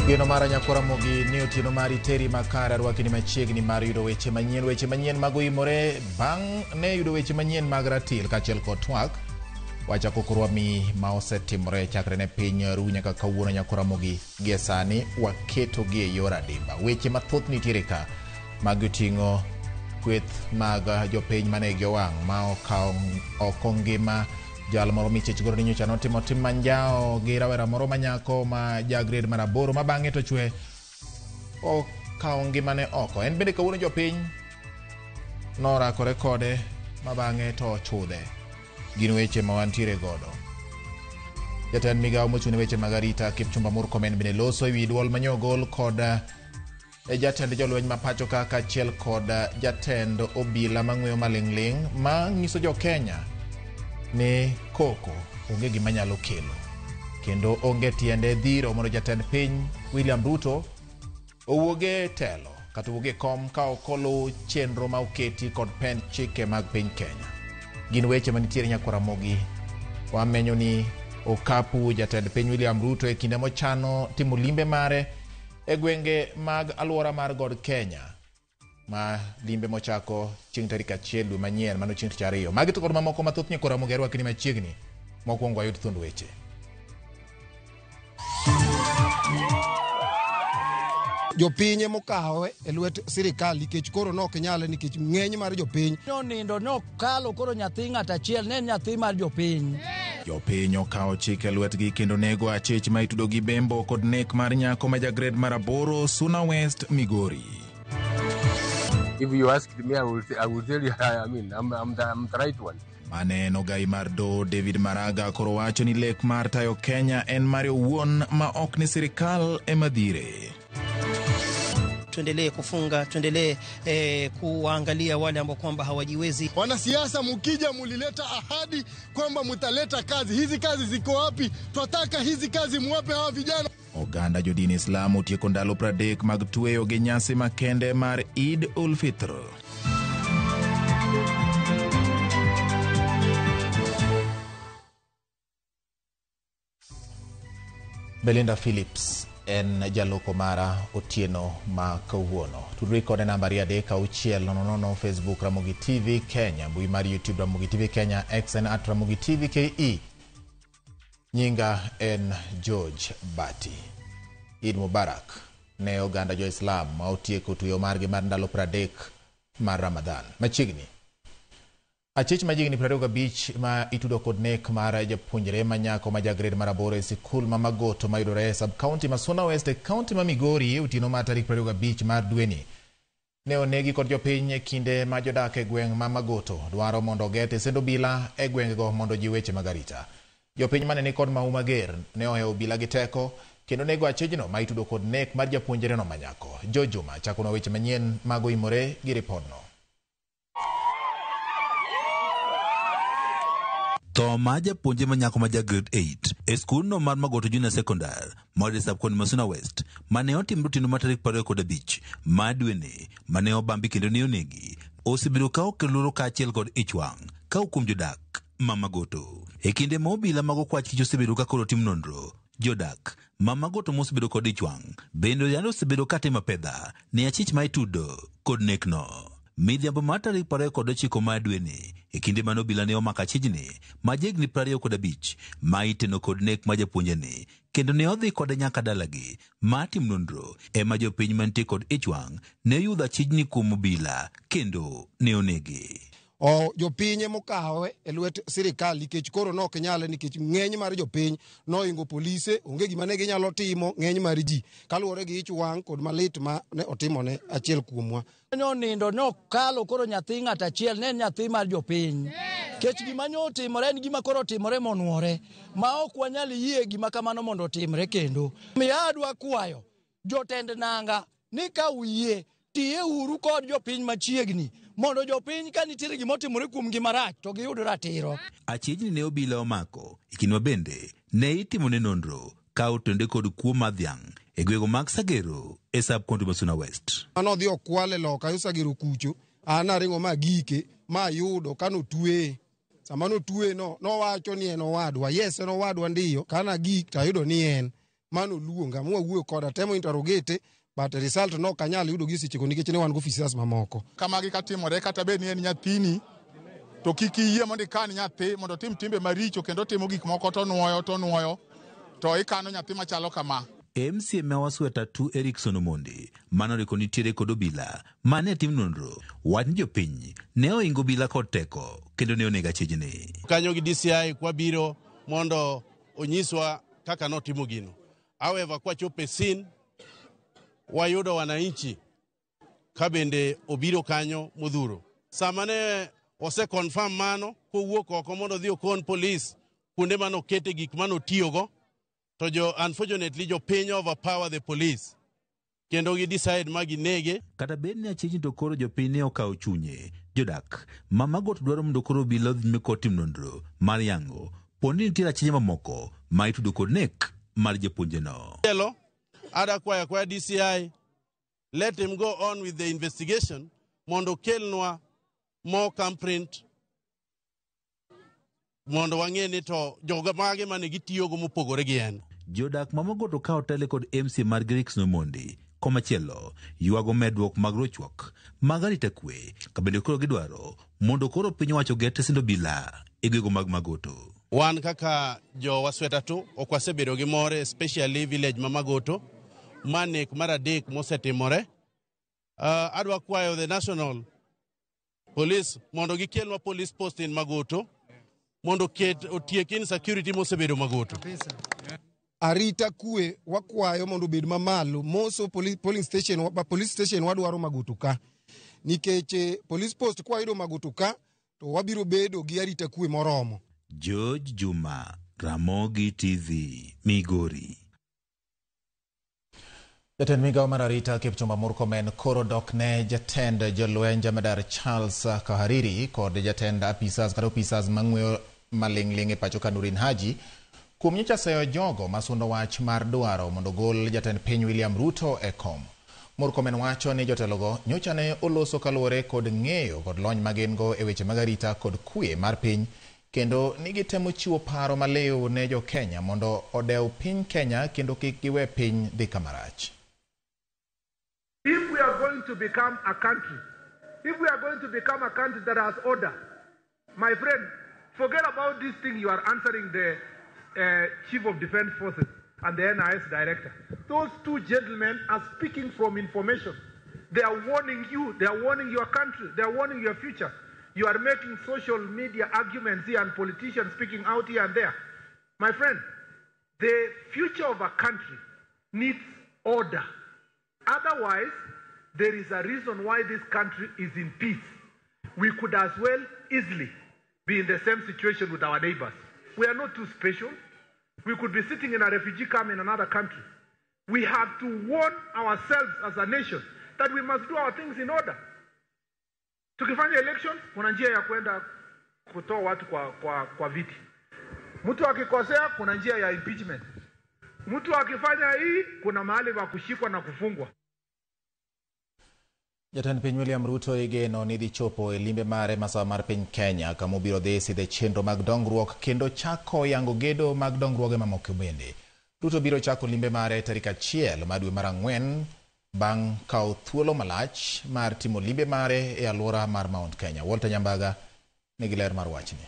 Geno mara nyakora mogi ni otieno mari teri makare arwaki ni machiegni mar yudo weche manyien, weche manyien mag oimore bang' ne yudo weche manyien mag ratil kaachiel kod twak. Wachako koro wami ma osetimore chakre ne piny ru nyaka kawuono nyakora mogi gie sani waketogi e yor adimba. Weche mathoth nitiere ka magi oting'o kweth mag jopiny mane igi owang' ma okawo oko ngima jal moro michich goro ni nyocha notimo tim manjao gi rawera moro manyako ma ja grade mar 8 ma bang'e to chwe okawo ngimane oko. En bende kawuono jopiny norakore kode ma bang'e to ochudhe. Gin weche ma wantiere godo. Jatend migawo mochung' ne weche mag arita Kipchumba Murkomen bende loso ewi duol manyo ogol kod jatend jolweny ma pacho ka kaachiel kod jatend obila mang'weyo maling'ling' ma nyiso jo Kenya ni koko onge gima nyalo kelo kendo onge tiende dhiro mondo jatend piny William Ruto owuog e telo kata owuog e kom ka ok oluw chenro ma oketi kod pend chike mag piny Kenya. Gin weche manitiere nyakwara Ramogi. Wamenyo ni okapu jatend piny William Ruto e kinde mochano timo limbe mare e gwenge mag alwora mar God Kenya ma limbe mochako chieng' tarik 1 dwe manyien mano chieng' tich ariyo. Magi to kod mamoko mathoth nyakwara Ramogi arwaki ni machiegni. Mokwongo wayud thuond weche. Jopiny emokawe e lwet sirikal nikech koro nok nyale nikech ng'eny mar jopiny. Nonindo nokalo koro nyathi ng'at achiel ne en nyathi mar jopiny. Jopiny okawo chik e lwetgi kendo nego achich ma itudo gi bembo kod nek mar nyako ma ja grade mar 8 Suna West Migori. If you ask me, I will tell you, I mean, I'm the right one. Mane en ogai mar do David Maraga koro wacho ni lek mar tayo Kenya en mare owuon ma ok ni sirikal ema dhire. Tuendelee kufunga, tuendelee kuangalia wale ambao kwamba hawajiwezi. Wanasiasa mukija mulileta ahadi kwamba mutaleta kazi. Hizi kazi ziko wapi? Twataka hizi kazi muwape hawa vijana. Oganda jodini Islam otieko ndalo 30 mag tweyo gi nyasi makende mar Eid ul Fitr. Belinda Phillips en jaloko mara otieno ma kawuono. Tudri kode namba 3 6 0 0 Facebook Ramogi TV Kenya, mbui mar YouTube Ramogi TV Kenya, X en at Ramogi TV KE. Nyinga en George Bati. Eid Mubarak ne oganda jo Islam ma otieko tuyo margi mar ndalo 30 mar Ramadan. Machiegni achich majigni 25 ma itudo kod nek mar japuonjre ma nyako ma ja grade mar 8 e sikul ma Magoto mayudore e sub-county ma Suna West e county ma Migori otieno mar tarik 25 mar dweni. Ne onegi kod jopiny e kinde ma jodak e gweng' ma Magoto dwaro mondo oger tesend obila e gwengego mondo ji weche mag arita. Jopiny mane ni kod mahu mager ne ohewo obila gi teko kendo nego achijno ma itudo kod nek mar japuonjreno ma nyako. Jo Juma chakonwa weche manyien mag oimore gi ripodno. Tho mar japuonjre ma nyako ma ja grade 8 e skundno mar Magoto Junior Secondary mar sub-county ma Suna West mane otimre otieno mar tarik 25 mar dweni mane obambi kendo ne onegi osebedo ka okelo luoro kaachiel kod ich wang' ka kuom jodak ma Magoto. E kinde ma obila mag okwach kich osebedo ka koro timo nonro, jodak ma Magoto mosebedo kod ich wang' bende yande osebedo ka timo apedha ne achich ma itudo kod nekno. Midhiambo mar tarik 29 mar dweni e kinde mane obila ne omako achijni ma jahigni 25 ma iteno kod nek mar japuonjreni kendo ne odhi kode nyaka dalagi mar timo nonro ema jopiny mantie kod ich wang' ne oyudho achijni kuom obila kendo ne onege. Jopiny emokawe e lwet sirikal nikech koro nok nyale nikech ng'eny mar jopiny noingo polise onge gima ne ginyalo timo ng'eny mar ji kaluwore gi ich wang' kod malit ma ne otimone achiel kuomwa. Nonindo nokalo koro nyathi ng'at achiel ne en nyathi mar jopiny. Kech gima nyo otimore en gima koro otimore monuore ma ok wanyal yie gima kamano mondo otimre kendo. Miyo adwa kwayo jotend nanga ni ka uyie tiye uru kod jopiny machiegni mondo jopiny ka nitiere gima otimore kuom gi marach to giyud ratiro. Achijni ne obila omako e kinde ma bende ne itimone nonro ka otende kod kuo mar dhiang' e gwenge mag Sagero e sub-county ma Suna West. Mano odhi okwale loka yo Sagero kucho, an aringo ma gike ma ayudo ka notweye. Sama notweye no nowacho ni en owadwa. Yes, en owadwa ndiyo. Kana gik to ayudo ni en. Mano luonga mwawuoyo koda temo interrogate, but result no ok anyal yudo gi sechego nikech ne wan gi officers mamoko. Kamagi katimore, kata bed ni en nyathini, to kik iyie mondo ikan nyathi mondo otim timbe maricho kendo timo gik moko to nuoyo to nuoyo to ikano nyathi machalo kama. MCA ma Wasweta 2 Erikson Omondi mano riko nitiere kod obila mane tim nonro wach ni jopiny ne ohingo obila kod teko kendo ne onego achijni. Kanyo gi DCI kwabiro mondo onyiswa kaka notimo gino. However, kwachopo e scene, wayudo wananchi ka bende obiro kanyo modhuro. Sama ne ose confirm mano, kowuok oko mondo odhi okon police kuonde manokete gik manotiyogo, to jo unfortunately jopiny overpower the police kendo gi decide ma ginege. Kata bed ni achijni to koro jopiny ne okawo chunye, jodak ma Magot dwaro mondo koro obila odhi nyime kod timo nonro mar yango poni nitiere achije mamoko ma itudo kod nek mar japuonjeno. Chielo, ada kwayo akwaya DCI, let him go on with the investigation mondo okelnwa more thumbprint mondo wang'e ni to joga mage mane gitiyogo mopogore gi en. Jodak ma Magot ka otele kod MCA mar Erikson Omondi komachielo ywago medruok mag rochruok mag arita kwe ka bende koro gidwaro mondo koro piny owacho oger tesend obila e gwenge mag Magoto. Wan kaka jo Wasweta tu ok wasebedo gi mor, especially village ma Magoto, ma nek mar adek mosetimore. Adwa kwayo the national police mondo gikelnwa police post in Magoto mondo oket otiek insecurity mosebedo Magoto. Arita kwe wakwayo mondo obed mamalo moso polling station, police station wadwaro Magoto ka nikech police post kwayudo Magoto ka to wabiro bedo gi arita kwe moromo. George Juma, Ramogi TV, Migori. Jatend migawo mar arita Kipchumba Murkomen koro dok ne jatend jolweny Jemadar Charles Kahariri kod jatend apisas kata opisas mang'weyo maling'ling' e pacho ka Nurin Haji kuom nyocha seyo jogo masundo wach mar dwaro mondo ogol jatend piny William Ruto e kom. Murkomen wacho ni jotelogo nyocha ne oloso kaluwore kod ng'eyo kod lony ma gin go e weche mag arita kod kwe mar piny kendo ni gitemo chiwo paro maliw ne jo Kenya mondo odew piny Kenya kendo kik giwe piny dhi kamarach. If we are going to become a country, if we are going to become a country that has order, my friend, forget about this thing you are answering the Chief of Defense Forces and the NIS director. Those two gentlemen are speaking from information. They are warning you, they are warning your country, they are warning your future. You are making social media arguments here and politicians speaking out here and there. My friend, the future of a country needs order. Otherwise, there is a reason why this country is in peace. We could as well easily be in the same situation with our neighbors. We are not too special. We could be sitting in a refugee camp in another country. We have to warn ourselves as a nation that we must do our things in order. Tukifanya elections, kuna njia ya kwenda kutoa watu kwa viti. Mtu akikosea, kuna njia ya impeachment. Mtu akifanya hii, kuna mahali pa kushikwa na kufungwa. Jatend piny William Ruto igeno ni dhi chopo e limbe mare masawa mar piny Kenya kama obiro dhi sidhe chenro mag dongruok kendo chako yango gedo mag dongruoge mamoko bende. Ruto biro chako limbe mare tarik 1 mar dwe mar 4 bang' kawo thuolo malach mar timo limbe mare e alwora mar Mount Kenya. Walter Nyambaga nigi ler mar wachni.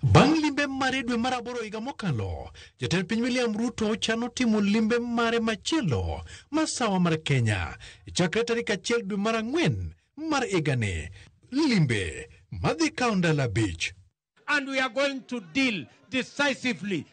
Bang' limbe mare dwe mar 8 higa mokalo, jatend piny William Ruto chano timo limbe mare machielo masawa mar Kenya chakre tarik 1 dwe mar 4 mar higani. Limbe madhi kawo ndalo 5. And we are going to deal decisively.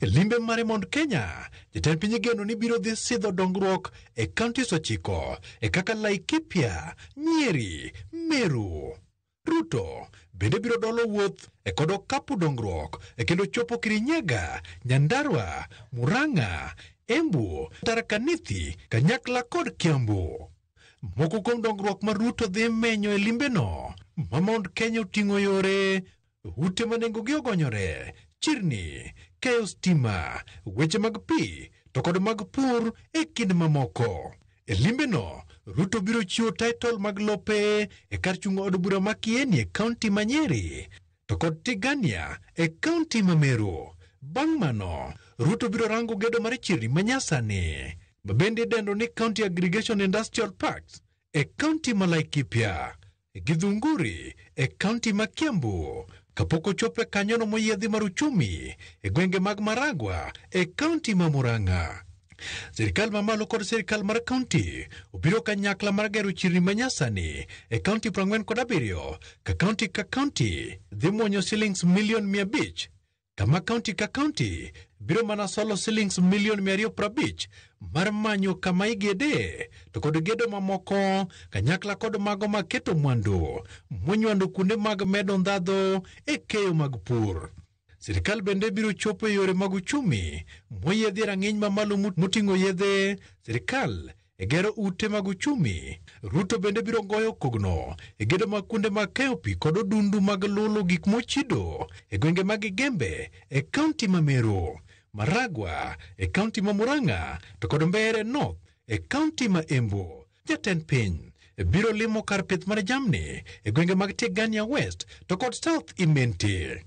E limbe mare Mount Kenya, jatend piny igeno ni biro dhi sidho dongruok e counties 9 e kaka Laikipia, Nyeri, Meru. Ruto bende biro dolo wuoth e kod okapu dongruok e kendo chopo Kirinyaga, Nyandarua, Murang'a, Embu, Tharaka Nithi, kanyakla kod Kiambu. Moko kuom dongruok ma Ruto dhi menyo e limbeno ma Mount Kenya oting'o yore, ute ma nengogi ogonyore, chirni, keyo stima, weche mag pi to kod mag pur e kind mamoko. E limbeno, Ruto biro chiwo title mag lope e kar chungo od bura ma Kieni e kaunti ma Nyeri to kod Tigania e kaunti ma Meru. Bang' mano, Ruto biro rango gedo mar chirni manyasani ma bende idendo ni County Aggregation Industrial Parks e kaunti ma Laikipia, Githunguri e kaunti ma Kiambu, kapok ochopo e kanyono moyiedhi mar uchumi e gwenge mag Maragua e kaunti ma Murang'a. Sirikal mamalo kod sirikal mar kaunti obiro kanyakla mar gero chirni manyasani e kaunti 47 ka kaunti ka kaunti dhi muonyo silings milion 500 kama kaunti ka kaunti biro mana solo silings milion 250 mar manyo kama igede to kod gedo mamoko kanyakla kod mago mag keto mwandu monywando kuonde mag medo ndhadho e keyo mag pur. Sirikal bende biro chopo e yore mag uchumi moyiedhi e rang'iny mamalo moting'o yedhe sirikal e gero ute mag uchumi. Ruto bende biro goyo kogno e gedo mag kuonde mag keyo pi kod odundu mag lulo gik mochido e gwenge mag Igembe e kaunti ma Meru, Maragua e kaunti ma Murang'a to kod Mbeere North e kaunti ma Embu. Jatend piny biro limo kar pith mar jamni e gwenge mag Tigania West to kod South Imenti.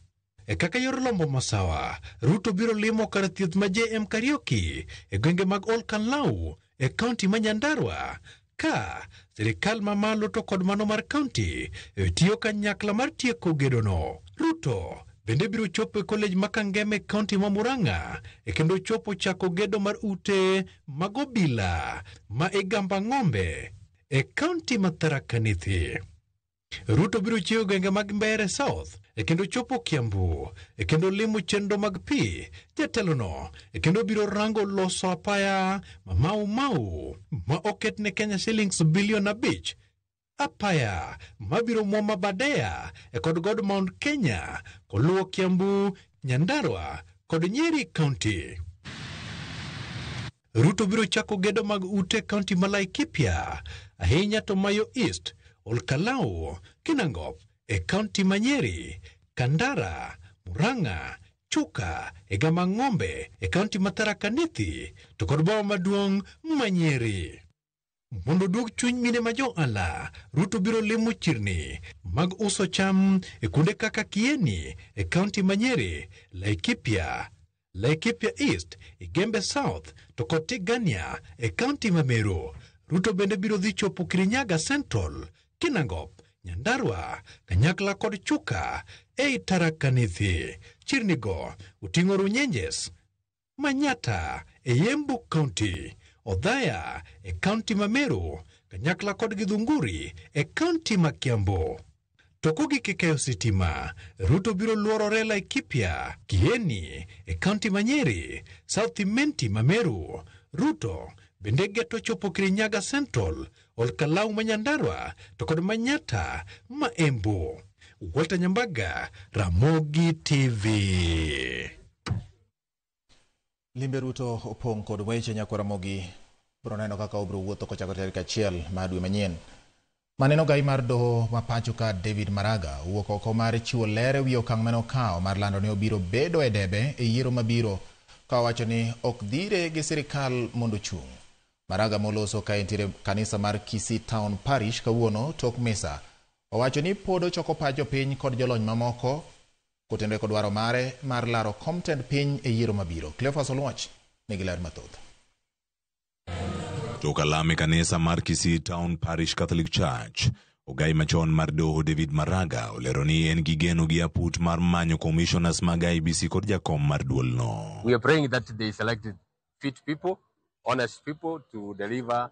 E kaka yor lombo masawa, Ruto biro limo kar thieth ma JM Kariuki e gwenge mag Olkalau e kaunti ma Nyandarua ka sirikal mamalo to kod mano mar kaunti tiyo kanyakla mar tieko gedono. Ruto bende biro chopo e kolej ma Kangeme e kaunti ma Murang'a e kendo chopo chako gedo mar ute mag obila ma Igamba Ng'ombe e kaunti ma Tharaka Nithi. Ruto biro chiwo gwenge mag Mbeere South e kendo chopo Kiambu e kendo limo chenro mag pi jatelono e kendo biro rango loso apaya ma Mau Mau ma oket ne Kenya shillings bilion 5 apaya mabiro muomo Aberdare e kod god Mount Kenya koluwo Kiambu, Nyandarua kod Nyeri County. Ruto biro chako gedo mag ute kaunti ma Laikipia, ahinya to Mayo East, Olkalau, Kinangop e kaunti ma Nyeri, Kandara, Murang'a, Chuka e Gama Ng'ombe e kaunti ma Tharaka Nithi to kod boma maduong' ma Nyeri. Mondo oduog chuny mine ma jo ohala, Ruto biro limo chirni mag uso cham e kuonde kaka Kieni e kaunti ma Nyeri, Laikipia, Laikipia East, Igembe South to kod Tigania e kaunti ma Meru. Ruto bende biro dhi chopo Kirinyaga Central, Kinangop, Nyandarua, kanyakla kod Chuka ei Tharaka Nithi. Chirnigo oting'o Runyenjes, Manyata e Embu County, Othaya e kaunti ma Meru, kanyakla kod Githunguri e kaunti ma Kiambu. To kogik e keyo sitima, Ruto biro luorore Laikipia, Kieni e kaunti ma Nyeri, South Imenti ma Meru. Ruto bende geto chopo Kirinyaga Central, Olkalau ma Nyandarua to kod Manyata ma Embu. Walter Nyambaga, Ramogi TV. Limbe Ruto opong' kod weche nyakwa Ramogi biro neno kaka obiro wuotho kochako tarik 1 mar dwe manyien. Maneno gai mar doho ma pacho ka David Maraga owuok oko mar chiwo ler ewi okang' mane okawo mar lando ni obiro bedo e debe e yiero mabiro ka owacho ni ok dhire gi sirikal mondo ochung'. Maraga moloso ka entiere kanisa mar Kisii Town Parish kawuono tok misa owacho ni pod ochoko pach jopiny kod jolony mamoko kotenore kod dwaro mare mar laro kom tend piny e yiero mabiro. Cleophas Oluoch nigi ler mathoth. Tok alam e kanisa mar Kisii Town Parish Catholic Church, ogai machon mar doho David Maraga olero ni en gi geno gi aput mar manyo commissioners mag IEBC kod jakom mar duolno. We are praying that they select fit people, honest people to deliver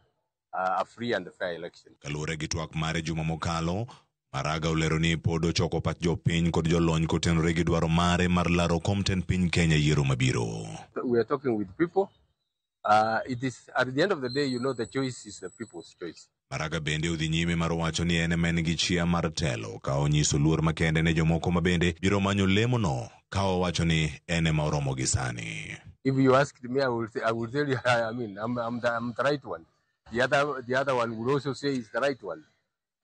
a free and fair election. Kaluwore gi twak mare juma mokalo, Maraga olero ni pod ochoko pach jopiny kod jolony kotenore gi dwaro mare mar laro kom tend piny Kenya yiero mabiro. We are talking with people. It is at the end of the day, the choice is the people's choice. Maraga bende odhi nyime mar wacho ni en ema en gi chia mar telo ka onyiso luor makende ne jomoko ma bende biro manyo lemono ka owacho ni en ema oromo gi sani. If you asked me, I will tell you, I mean, I'm the right one. The other one will also say it's the right one.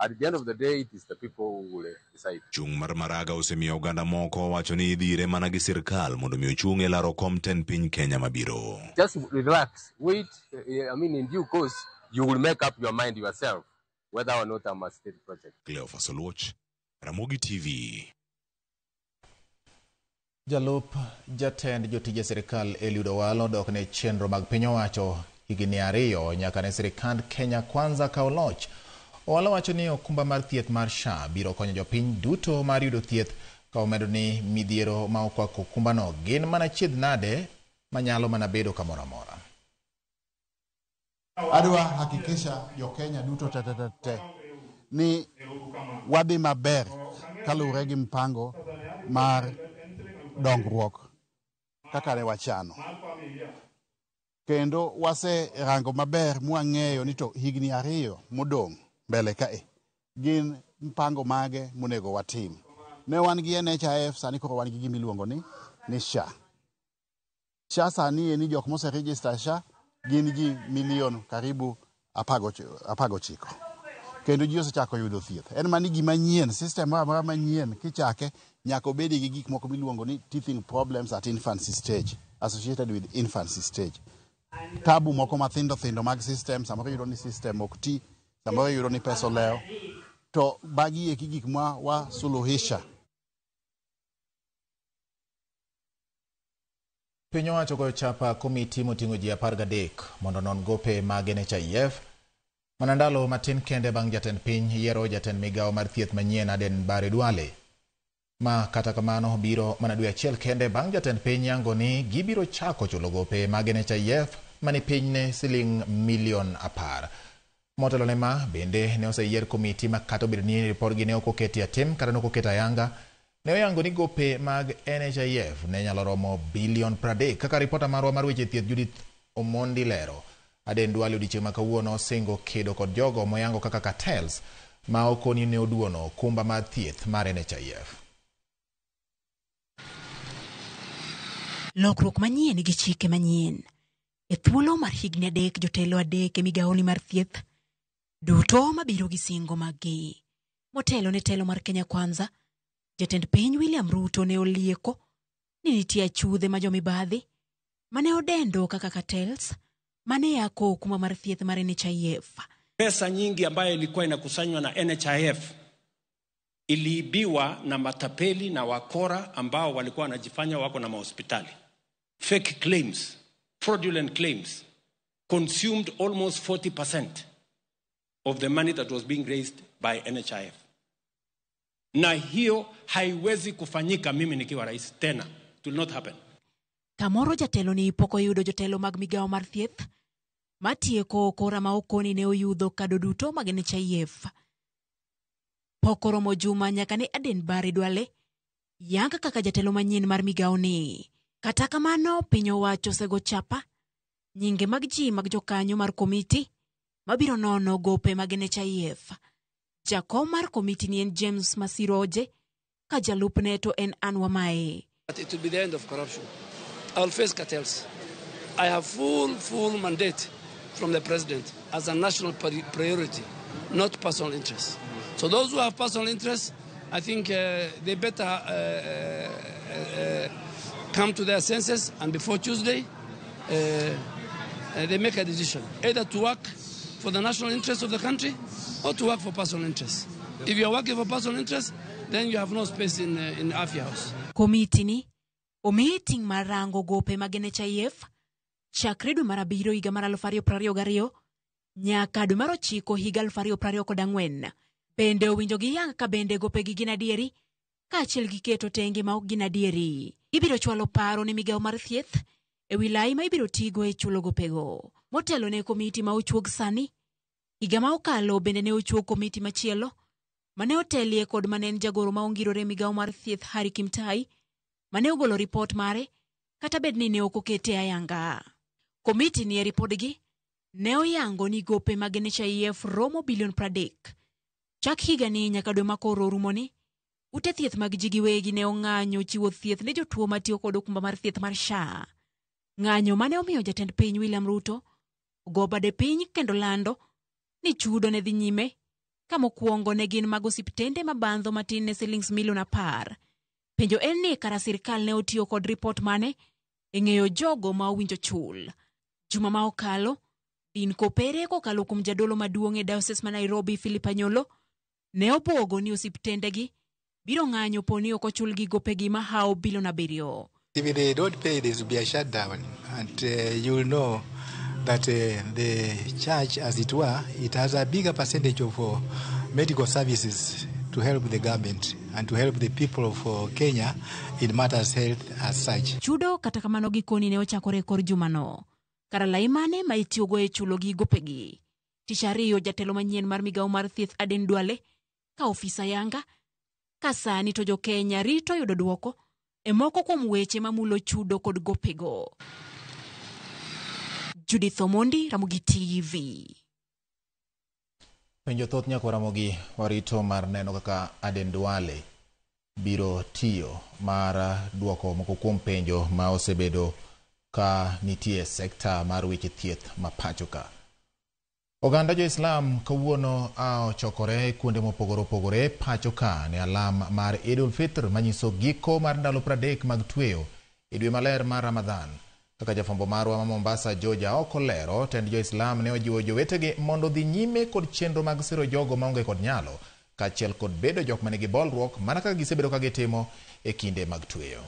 At the end of the day, it is the people who will decide. Chung' mar Maraga osemiyo oganda moko wacho ni idhire mana gi sirkal mondo mi ochung' e laro kom tend piny Kenya mabiro. Just relax, wait. I mean, in due course, you will make up your mind yourself whether or not I'm a state project. Cleophas Oluoch, Ramogi TV. Jalup jatend jotije sirikal Eliud Owalo dok ne chenro mag piny owacho higni 2 nyaka ne sirikand Kenya Kwanza kaw loch. Owalo wacho ni okumba mar thieth mar SHA biro konyo jopiny duto mar yudo thieth, ka omedo ni midhiero ma okwako okumbano gin mana chiedh nade manyalo mana bedo kamoro amora. Adwa hakikisha jo Kenya duto te te te te ni wadhi maber kaluwore gi mpango mar dongruok kaka ne wachano. Kendo waserango maber mwang'eyo ni to higni 2 modong' mbele kae gin mpango mage monego watim. Ne wan gi NHIF, sani koro wan gi gima iluongo ni SHA. SHA sani en ni jok mose register SHA gin ji milion karibu 19. Kendo ji osechako yudo thieth. En mani gima nyien, system moro amora manyien kichake nyaka obed gi gik moko miluongo ni teething problems at infancy stage, associated with infancy stage. Tabu moko mathindo thindo mag system, samoro iyudo ni system ok ti, samoro iyudo ni pesa olewo. To magi eki gik ma wasuluhisha. Piny owacho goyo chapa komiti moting'o ji 13 mondo onon gope mag NHIF. Mana ndalo matin kende bang' jatend piny yiero jatend migawo mar thieth manyien Aden Bare Duale. Ma kata kamano biro mana dwe achiel kende bang' jatend piny yango ni gibiro chako chulo gope mag NHIF mani piny ne siling milion 10. Motelo ne ma bende ne oseyier komiti ma kata obedo ni ripodgi ne ok oketi e tim kata ne ok oket ayanga, ne oyango ni gope mag NHIF ne nyalo romo bilion 30. Kaka ripota marwa mar weche thieth Judith Omondi lero, Aden Duale odiechieng' ma kawuono osingo kedo kod jogo moyango kaka cartels ma okoni ne oduono okumba mar thieth mar NHIF. Lokruok manyien gi chike manyien. E thuolo mar higni 3 jotelo 3 e migawoni mar thieth duto mabiro gi singo maggi. Motelo ne telo mar Kenya Kwanza, jatend piny William Ruto ne olieko ni nitie achudhe ma jomibadhi mane odendo kaka cartels mane yako okumba mar thieth mar NHIF. Pesa nyingi ambayo ilikuwa inakusanywa na NHIF iliibiwa na matapeli na wakora ambao walikuwa wanajifanya wako na mahospitali. Fake claims, fraudulent claims consumed almost 40% of the money that was being raised by NHIF. Na hiyo haiwezi kufanyika mimi nikiwa rais tena. It will not happen. Kamoro jatelo ni pok oyudo jotelo mag migawo mar thieth matieko okora ma okoni ne oyudho kado duto mag NHIF. Pok oromo juma nyaka ne Aden Bare Duale yang kaka jatelo manyien mar migawo ni. Kata kamano piny owacho osego chapa nyinge mag ji mag jokanyo mar komiti mabiro nono gope mag NHIF. Jakom mar komiti ni en James Masiroje, ka jalupne to en Anne Wamae. It will be the end of corruption. I will face cartels. I have full mandate from the president as a national priority, not personal interests. So those who have personal interests, I think they better come to their senses, and before Tuesday, they make a decision, either to work for the national interest of the country or to work for personal interests. If you are working for personal interests, then you have no space in Afya House. Komiti ni omiyi ting' mar rango gope mag NHIF chakre dwe mar 7 higa mar 2022 nyaka dwe mar 9 higa 2024. Bende owinjo giyang ka bende gopegi gin adieri kaachiel gi keto tenge ma ok gin adieri. Gibiro chwalo paro ne migawo mar thieth e wi lai ma ibiro tigo e chulo gopego. Motelo ne komiti ma ochuog sani, higa ma okalo bende ne ochuog komiti machielo mane otelie kod mane en jagoro ma ongirore migawo mar thieth Harry Kimtai, mane ogolo ripot mare kata bed ni ne ok okete ayanga. Komiti ni e ripodgi ne oyango ni gope mag NHIF romo bilion 30. Chak higani nyaka dwe makoro orumoni, ute thieth mag ji giwegi ne ong'anyo chiwo thieth ne jotuo matiyo kod okumba mar thieth mar SHA. Ng'anyo mane omiyo jatend piny William Ruto ogo bade piny kendo lando ni chudo ne dhi nyime, ka mokwongo ne gin mag osiptende mabandho matin ne silings milion 10. Penjo en ni kara sirkal ne otiyo kod ripot mane e ng'eyo jogo ma owinjo chul. Juma ma okalo, din kopere kokalo kuom jadolo maduong' e diocese ma Nairobi Philip Anyolo ne obwogo ni osiptendegi biro ng'anyo poni ok ochulgi gopegi mahawo bilion 7. If they don't pay, there will be a shutdown, and you'll know that the church, as it were, it has a bigger percentage of medical services to help the government and to help the people of Kenya in matters health as such. Chudo kata kamano gikoni ne ochakore e kor jumano. Kar lai mane ma itiyogo e chulo gi gopegi. Tich ariyo jatelo manyien mar migawo mar thieth Aden Duale ka ofisa yanga ka sani to jo-Kenya rito yudo dwoko e moko kuom weche mamulo chudo kod gopego. Judith Omondi, Ramogi TV. Penjo thoth nyaka Ramogi warito mar neno kaka Aden Duale biro tiyo mar duoko moko kuom penjo ma osebedo ka nitie sekta mar weche thieth ma pacho ka. Oganda jo-Islam kawuono a ochokore kuonde mopogore opogore pacho ka ne alam mar Idul Fitr manyiso giko mar ndalo 30 mag tweyo e dwe maler mar Ramadhan. Kaka jafwambo marwa ma Mombasa George Aoko lero, tend jo-Islam ne ojiwo jowetegi mondo dhi nyime kod chenro mag siro jogo maonge kod nyalo, kaachiel kod bedo jok manigi bolruok mana kaka gisebedo ka gitimo e kinde mag tweyo.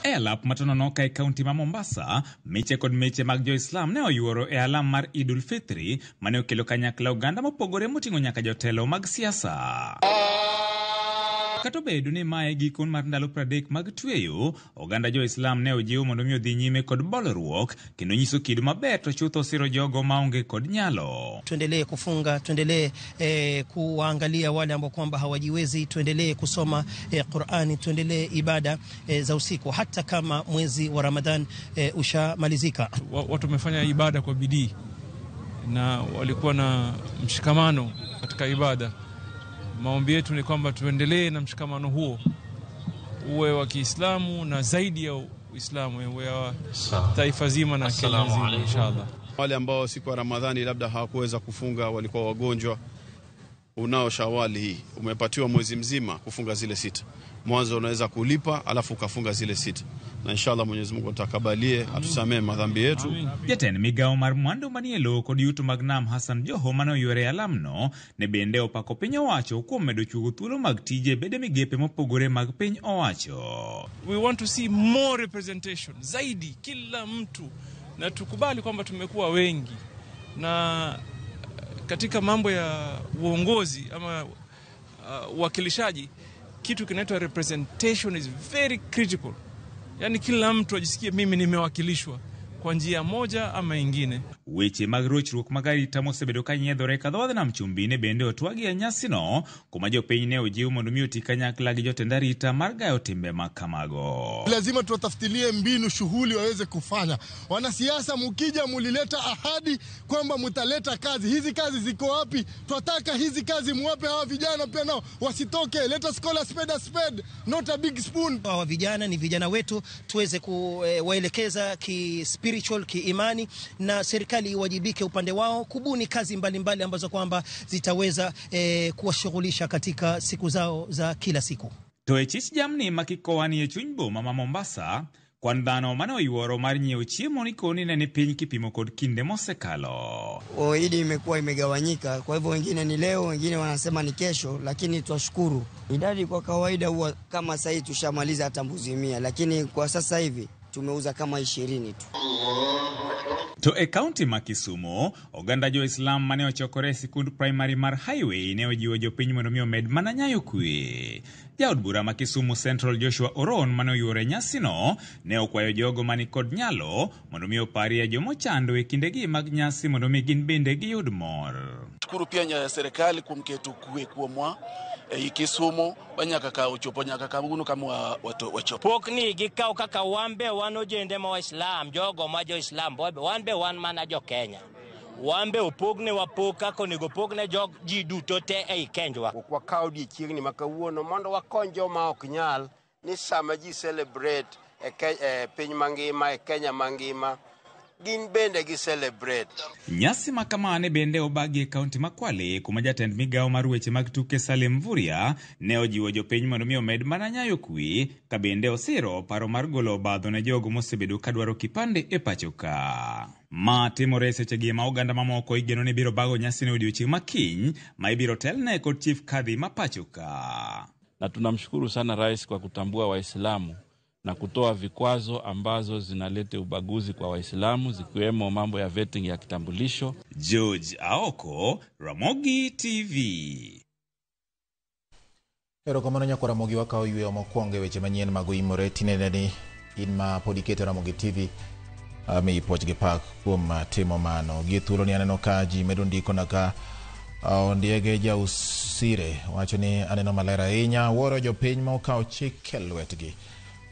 E alap matononoka e kaunti ma Mombasa, miche kod miche mag jo-Islam ne oyuoro e alam mar Idul Fitri mane okelo kanyakla oganda mopogore moting'o nyaka jotelo mag siasa. Kata obedo ni mae giko mar ndalo 30 mag tweyo, oganda jo-Islam ne ojiw mondo mi odhi nyime kod bolruok kendo nyiso kido maber to chutho siro jogo maonge kod nyalo. Tuendelee kufunga, tuendelee kuwaangalia wale ambao kwamba hawajiwezi, tuendelee kusoma Qur'ani, tuendelee ibada za usiku hata kama mwezi wa Ramadhan ushamalizika. Watu wamefanya ibada kwa bidii na walikuwa na mshikamano katika ibada. Maombi yetu ni kwamba tuendelee na mshikamano huo, uwe wa Kiislamu na zaidi ya Uislamu, uwe wa taifa zima na Kenya nzima inshallah. Wale ambao siku ya Ramadhani labda hawakuweza kufunga, walikuwa wagonjwa, unao Shawali hii, umepatiwa mwezi mzima kufunga zile 6. Mwanzo unaweza kulipa alafu ukafunga zile 6. Na inshallah Mwenyezi Mungu atakabalie, atusamee madhambi yetu. Jatend migawo mar mwandu manie lowo kod yuto mag nam Hassan Joho mane oyuoro e alamno ne bende opako piny owacho kuom medo chugo thuolo mag tije bede migepe mopogore mag piny owacho. We want to see more representation zaidi, kila mtu, na tukubali kwamba tumekuwa wengi na katika mambo ya uongozi ama uwakilishaji, kitu kinaitwa representation is very critical. Yani kila mtu ajisikie mimi nimewakilishwa kwa njia moja ama ingine. Weche mag rochruok mag arita mosebedo ka nyiedhore ka dho wadh nam chumbi ne bende otwagi e nyasino, kuma jopiny ne ojiw mondo mi oti kanyakla gi jotend arita mar gayo timbe ma kamago. Lazima tuwatafutilie mbinu shughuli waweze kufanya. Wanasiasa mukija mulileta ahadi kwamba mutaleta kazi. Hizi kazi ziko wapi? Twataka hizi kazi muwape hawa vijana pia nao wasitoke. Let us call a spade a spade, not a big spoon. Hawa vijana ni vijana wetu, tuweze kuwaelekeza ki spiritual, kiimani, na serikali iwajibike upande wao kubuni kazi mbalimbali ambazo kwamba zitaweza kuwashughulisha katika siku zao za kila siku. To e chich jamni makikowani e chuny boma ma Mombasa, kwan dhano mane oyuoro mar nyiewo chiemo nikoni ne ni piny kipimo kod kinde mosekalo. Idi imekuwa imegawanyika, kwa hivyo wengine ni leo, wengine wanasema ni kesho, lakini twashukuru. Idadi kwa kawaida huwa kama sasa hivi tushamaliza hata mbuzi 100, lakini kwa sasa hivi tumeuza kama 20 tu. To e kaunti ma Kisumu, oganda jo-Islam mane ochokore e sikund primary mar Highway ne ojiwo jopiny mondo mi omed mana nyayo kwe. Jaod bura ma Kisumu Central Joshua Oron mane oyuoro e nyasino ne okwayo jogo mani kod nyalo mondo mi oparie jomochando e kindegi mag nyasi mondo mi gin bende giyud mor. Shukuru pia serikali kuom keto kwe kuomwa e Kisumu banyaka ka ochopo nyaka kawuono kama wachopo. Pok ni gikaw kaka wan be wan ojende ma Waislam, jogo ma jo-Islam, wan be wan mana jo Kenya. Wan be opogne wapok kaka onego opogne jog ji duto te ei Kenjwa. Ok wakaw odiechieng'ni ma kawuono mondo wakony joma ok nyal, ni sama ji celebrate e piny mangima, e Kenya mangima, Gin bende gi celebrate. Nyasi ma kama ne bende obagi e kaunti ma Kwale kuma jatend migawo mar weche mag tuke Salim Mvurya ne ojiwo jopiny mondo mi omed mana nyayo kwe ka bende osiro paro mar golo obadho ne jogo mosebedo kadwaro kipande e pacho ka. Ma timore e sechegi ma oganda mamoko igeno ni biro bago nyasi ne odiochieng' ma kiny ma ibiro telne kod Chief Kadhi ma pacho ka. Na tunamshukuru sana Rais kwa kutambua Waislamu na kutoa vikwazo ambazo zinaleta ubaguzi kwa Waislamu zikiwemo mambo ya vetting ya kitambulisho. George Aoko, Ramogi TV. Erokamano nyako Ramogi wakawo yweyo mokwongo e weche manyien mag oimore tinendeni in ma pod iketo Ramogi TV amiyi puoch gi pak kuom timo mano. Gi thuolo ni aneno ka ji medo ndikona ka Ondiege Jausire wacho ni aneno maler ahinya wuoro jopiny ma okawo chik e lwetgi.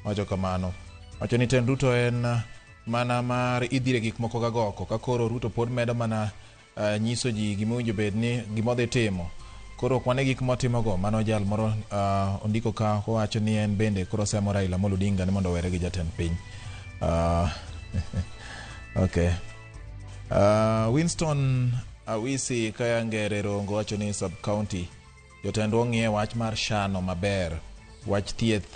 Wacho kamano. Wacho ni tend Ruto en mana mar idhire gik moko gagoko ka koro Ruto pod medo mana nyiso ji gima owinjo bed ni gima odhi timo. Koro ok wane gik motimogo. Mano jal moro ondiko ka owacho ni en bende koro osemo Raila Amolo Odinga ni mondo owere gi jatend piny. Okay. Winston Awisi Kayangere Rongo wacho ni sub county jotendwa ong'iye wach mar shano maber, wach thieth,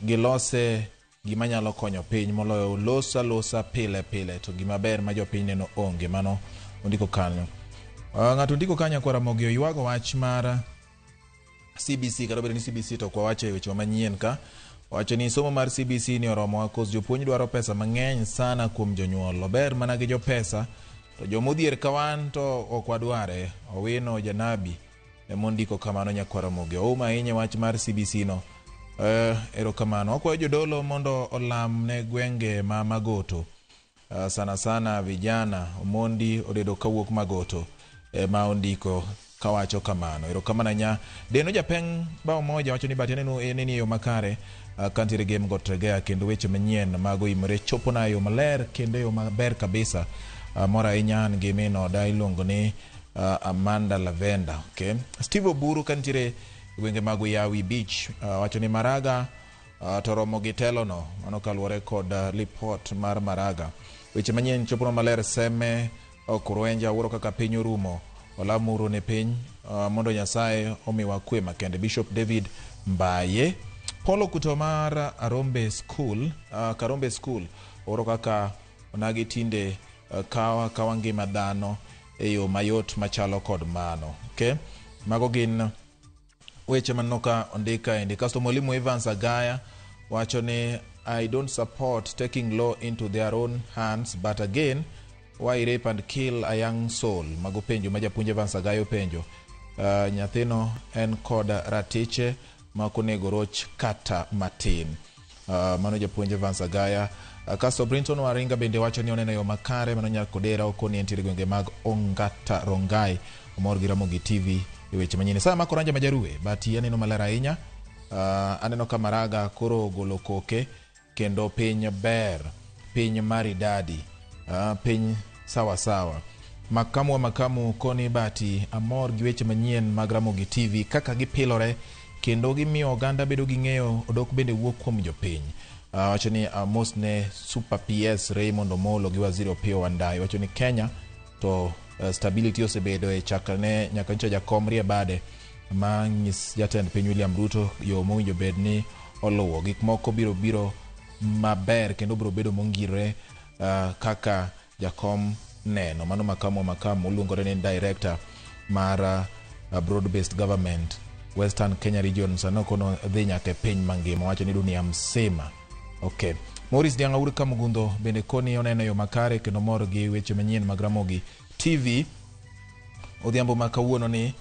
gilose gima nyalo konyo piny moloyo loso alosa pile pile to gima ber ma jopiny neno onge. Mano ondiko kanyo. Ng'ato ondiko kanyo kwa Ramogi oywago wach mar CBC kata obedo ni CBC to ok wawacho e weche manyien ka. Wacho ni somo mar CBC ni oromowa kos jopuonj dwaro pesa mang'eny sana kuom jonyuol. Ober mana gi jopesa to jomodhier ka wan to ok wadware. Owino Janabi emondiko kamano nyakwar Ramogi. Ouma ahinya wach mar CBC no. Erokamano. Wakwayo jodolo mondo olam ne gwenge ma Magoto. Sana sana vijana Omondi odedo kawuok Magoto ema ondiko kawacho kamano. Erokamano nya. Deno Japeng bao moja wacho ni but aneno en e yo makare kantiere game got Tegea kendo weche manyien mag oimore chopona e yo maler kendo e yo maber kabisa. Mor ahinya an gi min oda iluongo ni Amanda Lavenda. Okay. Steve Oburu kantiere gwenge mag Uyawi Beach wacho ni Maraga to romo gi telono. Mano kaluwore kod lipot mar Maraga. Weche manyien chopono maler Seme Okurwenja wuoro kaka piny orumo. Olamuru ne piny mondo Nyasaye omiwa kwe makende. Bishop David Mbaye. Paulo Kuto mar Arombe School, Karombe School oro kaka onagi tinde kawa ngima dhano e yo mayot machalo kod mano. Okay? Mago gin weche manoka ondika endi. Kasto Mwalimu Evans Agaya wacho ni I don't support taking law into their own hands, but again why rape and kill a young soul? Mago penjo ma japuonj Evans Agaya openjo. Nyathino en kod ratiche ma ok onego roch kata matin. Mano japuonj Evans Agaya. Kasto Brinton Waringa bende wacho ni oneno yo makare mano nyar Kodera okoni entiere gwenge mag Ongata Rongai. Omor gi Ramogi TV e weche manyien. Saa mako Ranja Majarue, but aneno maler ahinya. Aneno ka Maraga koro ogolo koke kendo piny ber, piny maridadi, piny sawa sawa. Makamu wa makamu koni bati amor gi weche manyien mag Ramogi TV kaka gipilore kendo gimiyo oganda bedo gi ng'eyo odok bende wuok kuom jopiny. Wacho ni mos ne Super PS Raymond Omolo gi Waziri Opiyo Wandayi. Wacho ni Kenya to stability osebedo e chakne nyaka nyocha jakom rie bade ma nyis jatend piny William Ruto yo mowinjo bed ni oluwo. Gik moko biro maber kendo biro bedo mongirore kaka jakom neno. Mano makamu makamu oluongore ni director mar broad based government Western Kenya region sano kono dhi nyaka e piny mangima. Wacho ni dunia msima. Okay. Maurice Dianga Ur Kamugundo bende koni oneno yo makare kendo mor gi weche manyien mag Ramogi TV. Odhiambo ma kawuono ni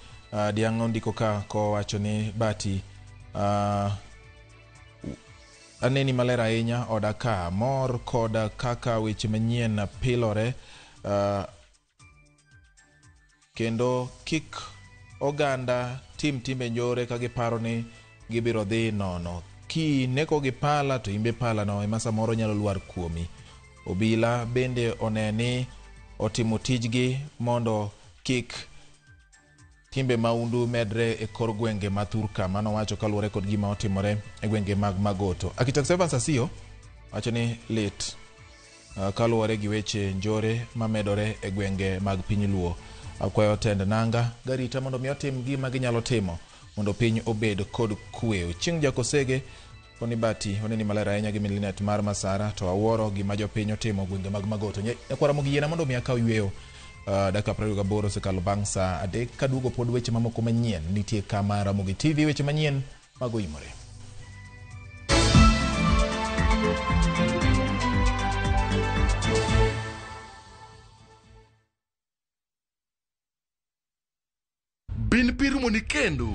Dianga ondiko ka kowacho ni bati aneni maler ahinya oda ka mor kod kaka weche manyien pilore kendo kik oganda tim timbe njore ka giparo ni gibiro dhi nono. Ki neko gi pala to imbe pala no ema samoro nyalo lwar kuomi. Obila bende one ni otimo tijgi mondo kik timbe maundu medre e kor gwenge ma thurka. Mano wacho kaluwore kod gima otimore e gwenge mag Magoto. Architect Evans Asiyo wacho ni lit Kaluwore gi weche njore mamedore e gwenge mag piny Luo. Akwayo tend nanga garita mondo mi otim gima ginyalo timo mondo piny obed kod kwe. Chieng' Jakosege koni bati oneni maler ahinya gi milinet mar Masara to awuoro gima jopiny otimo gwenge mag Magoto. Nyakwara Ramogi yiena mondo mi akaw yweyo. Dakika 28 osekalo bang' saa 3 kaduogo pod weche mamoko manyien nitie kama Ramogi TV weche manyien mago imore. Bin pi rumoni kendo.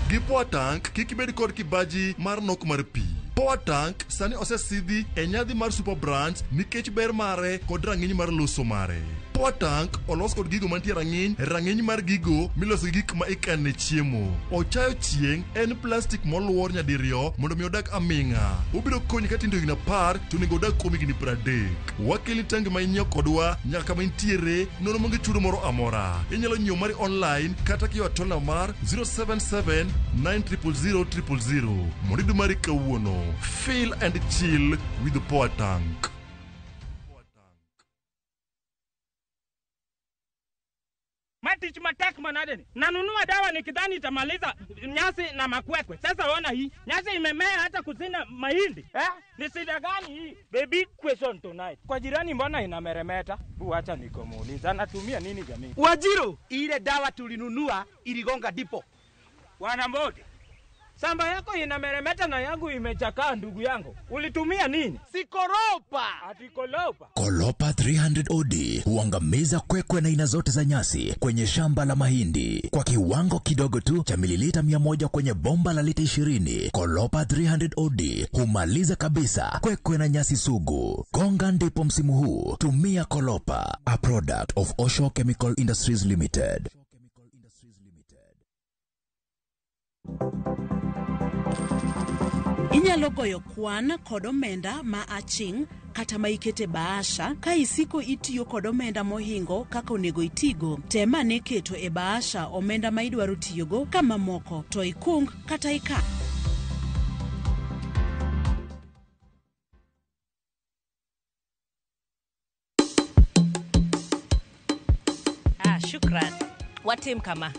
Gi Power Tank kik ibed kod kibaji mar nok mar pi. Power Tank sani osesidhi e nyadhi mar Super Brands nikech ber mare kod rang'iny mar loso mare. Power Tank olos kod gigo mantie rang'iny mar gigo miloso gi gik ma ikane chiemo. Ochayo chieng' en plastik moluor nyadiriyo mondo mi odag aming'a. Obiro konyi ka tindo higni 10 to onego odag kuom higni 30. Wakeli tangi ma inyiewo kodwa nyaka kama intiere nono maonge chudo moro amora. Inyalo nyiewo mari online kata kiyo atola mar 077 900 000 mondo iyud mari kawuono. Feel and chill with the Power Tank. Matich matek manade ni. Nanunua dawa nikidhani itamaliza nyasi na makwekwe. Sasa ona hii, nyasi imemea hata kusina mahindi. Ni shida gani hii? Baby question tonight. Kwa jirani mbona inameremeta? Bu acha nikomuuliza anatumia nini jamii? Wajiro, ile dawa tulinunua iligonga dipo. Wanambote. Samba yako inameremeta na yangu imechakaa ndugu yangu. Ulitumia nini? Si Koropa. Ati Kolopa. Kolopa 300 OD huangamiza kwekwe na aina zote za nyasi kwenye shamba la mahindi kwa kiwango kidogo tu cha mililita 100 kwenye bomba la lita 20. Kolopa 300 OD humaliza kabisa kwekwe na nyasi sugu. Gonga ndipo msimu huu. Tumia Kolopa, a product of Osho Chemical Industries Limited. Inyalo goyo kwan kod omenda ma aching' kata ma ikete bahasha ka isiko itiyo kod omenda mohingo kaka onego itigo. Tem ane keto e bahasha omenda ma idwaro tiyogo ka mamoko to ikung kata ika. Shukran. Watim kama.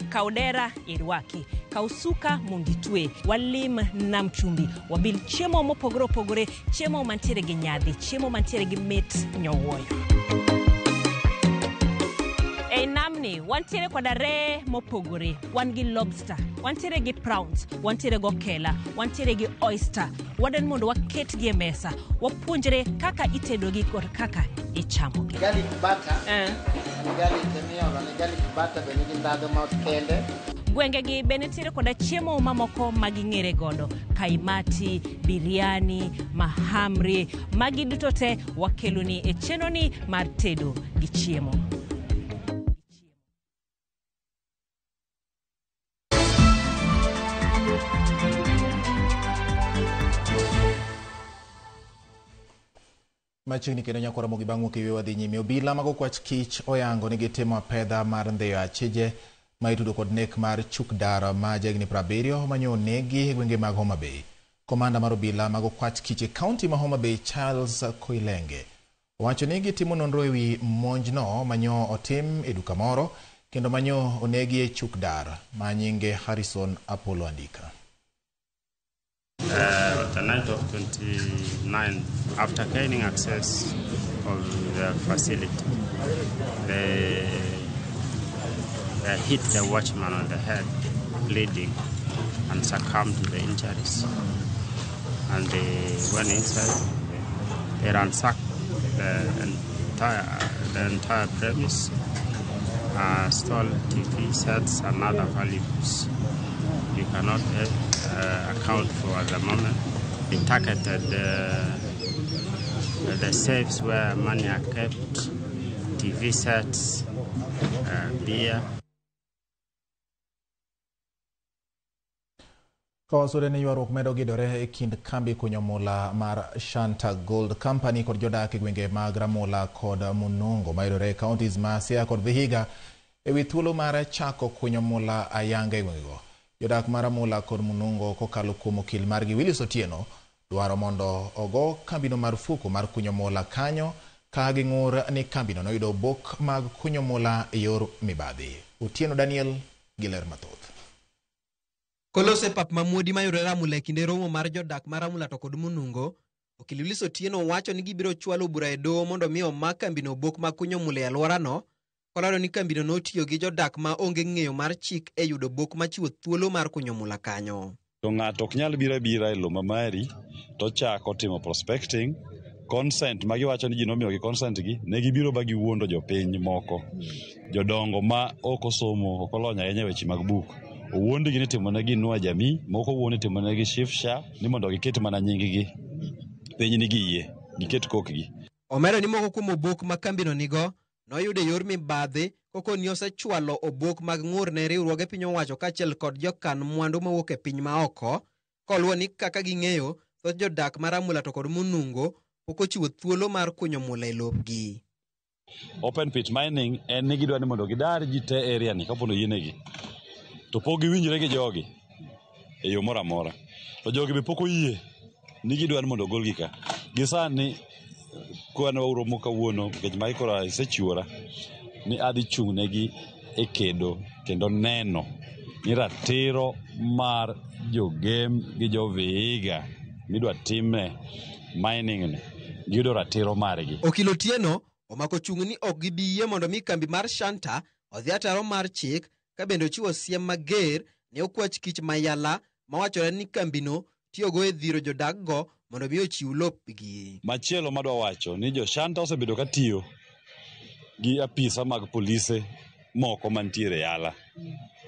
Kaudera irwaki, kausuka munditwe, walim nam chumbi, wabil chiemo mopogore opogore, chiemo mantiere gi nyadhi, chiemo mantiere gi mit nyowuoyo. Ei namni, wantiere koda ree mopogore, wan gi lobster, wantiere gi prawns, wantiere gi okela, wantiere gi oyster. Wadwaro mondo waketgi e mesa, wapuonjre kaka itedogi kod kaka ichamogi. Garlic butter. Garlic miolo ni garlic butter be nigi ndhadhu ma kende. Gwengegi be nitiere koda chiemo mamoko ma ging'ere godo, kaimati, biryani, mahamri, magi duto te wakeloni e chenroni mar tedo gi chiemo. Machiegni kendo nyakwara Ramogi bang' wuok e yweyo wadhi nyime. Obila mago kwach kich oyango ni gitimo apedha mar ndhiyo achije ma itudo kod nek mar Chukdar ma jahigni 70 manyo onegi e gwenge mag Homa Bay. Komanda mar obila mago kwach kich e kaunti ma Homa Bay Charles Koilenge owacho ni gitimo nonro ewi monjno manyo otim e duka moro kendo manyo onegi e Chukdar ma nyinge Harrison Apollo Andika. The night of 29, after gaining access of the facility, they hit the watchman on the head, bleeding, and succumbed to the injuries. And they went inside. They ransacked the entire premise, stole TV sets and other valuables. You cannot account for at the moment. They targeted the safes where money are kept, TV sets, beer. Kawasore ni ywaruok medo gidore e kind kambi kunyo mula mar Shanta Gold Company kod jodak e gwenge mag Ramola kod Munungo mayudore e counties ma Siaya kod Vihiga ewi thuolo mar chako kunyo mula ayanga e gwengego. Jodak mar Ramola kod Munungo kokalo kuom okil margi Willis Otieno Dwaro mondo ogo kambino marufuku mar kunyo mula kanyo ka ging'ur ni kambino noyudo obok mag kunyo mula e yor mibadhi. Otieno Daniel gi ler mathoth. Kolose pap mamuodi mayudore Ramula e kinde romo mar jodak ma Ramula to kod Munungo, Okil Willis Otieno wacho ni gibiro chwalo bura e doho mondo mi omak kambino obok mag kunyo mula e alworano, kolando ni kambino notiyo gi jodak ma onge ng'eyo mar chik e yudo obok machiwo thuolo mar kunyo mula kanyo. To ng'ato ok nyal biro abira e lowo ma mari to chako timo prospecting consent ma giwacho ni ji nomiyogi consent gi ne gibiro ba giwuondo jopiny moko jodongo ma ok osomo ok olony ahinya e weche mag buk owuondgi ni timonegi Inua Jamii moko owuond ni timonegi Shifsha ni mondo giket mana nying-gi piny ni giyie giket kokgi. Omedo ni moko kuom obok ma kambino nigo noyud e yor mibadhi kokoni osechwalo obok mag ng'ur ne riwruoge piny owacho kaachiel kod jokan mwandu mawuok e piny maoko, koluwo ni kaka ging'eyo thoth jodak ma Ramula to kod Munungo pok ochiwo thuolo mar kunyo mula e lopgi. Open pit mining en ni gidwa ni mondo gidar ji te area ni kapo ni oyienegi. To pok giwinjre gi jogi e yo moro amora. To jogi be pok oyie ni gidwa ni mondo ogolgi ka. Gi sani kwan waromo kawuono nikech magi koro asechiwora ni adhi chung' negi e kedo kendo neno ni ratiro mar jogem gi jo Vihiga midwa time mining ni giyudo ratiro margi. Okil Otieno omako chung' ni ok gibi yie mondo mi kambi mar Shanta odhi ataro mar chik ka bende ochiwo siem mager ne okwach kich mayala mawachore ni kambino tiyogo e dhiro jodakgo mondo mi ochiw lopgi. Machielo madwa wacho ni jo Shanta osebedo ka tiyo gi apisa mag polise moko mantiere Yala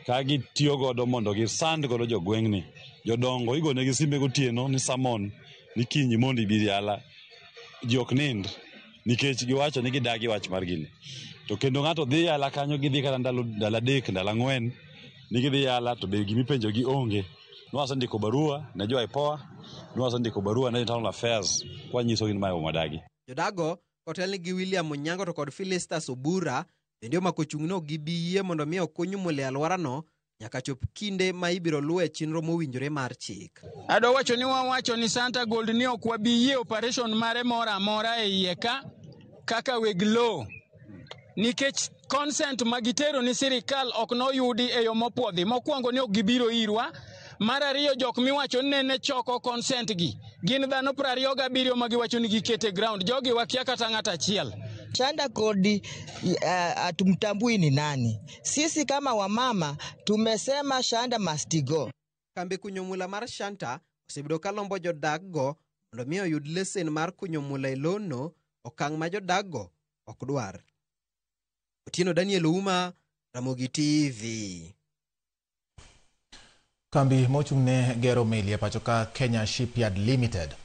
ka gitiyo godo mondo gisand godo jogweng'ni. Jodongo igonegi simbe gotieno ni summon ni kiny mondo ibi Yala. Ji ok nind nikech giwacho ni gidagi wach mar gini. To kendo ng'ato dhi Yala kanyo gidhi kata ndalo ndalo adek ndalo ang'wen ni gidhi Yala to be gimipenjogi onge. Nwasendiko barua ne jo IPOA, nwasendiko barua ne Internal Affairs kwanyisogi ni mae wadagi. Jodago kotelnegi gi William Onyango to kod Philistus Obura bende omako chung' ni ok gibi yie mondo mi okuny mula e alworano nyaka chop kinde ma ibiro luwe chenro mowinjore mar chik. Adwa wacho ni wawacho ni Santa Gold ni ok wabi yie operation mare moro amora e iye ka kaka weg lowo nikech consent ma gitero ni sirikal ok noyudi e yo mopuodhi. Mokwongo ni ok gibiro irwa. Mar ariyo jok miwacho ni nene choko consent gi gin dhano 27 ma giwacho ni gikete ground. Jogi wakia kata ng'ato achiel. Shanda Gold hatumtambui ni nani. Sisi kama wamama tumesema Shanda must go. Kambi kunyo mula mar Shanta osebedo ka lombo jodakgo mondo mi oyud lesen mar kunyo mula e lono, okang' ma jodakgo ok dwar. Otieno Daniel Ouma, Ramogi TV. Kambi mochung'ne gero meli e pacho ka Kenya Shipyard Limited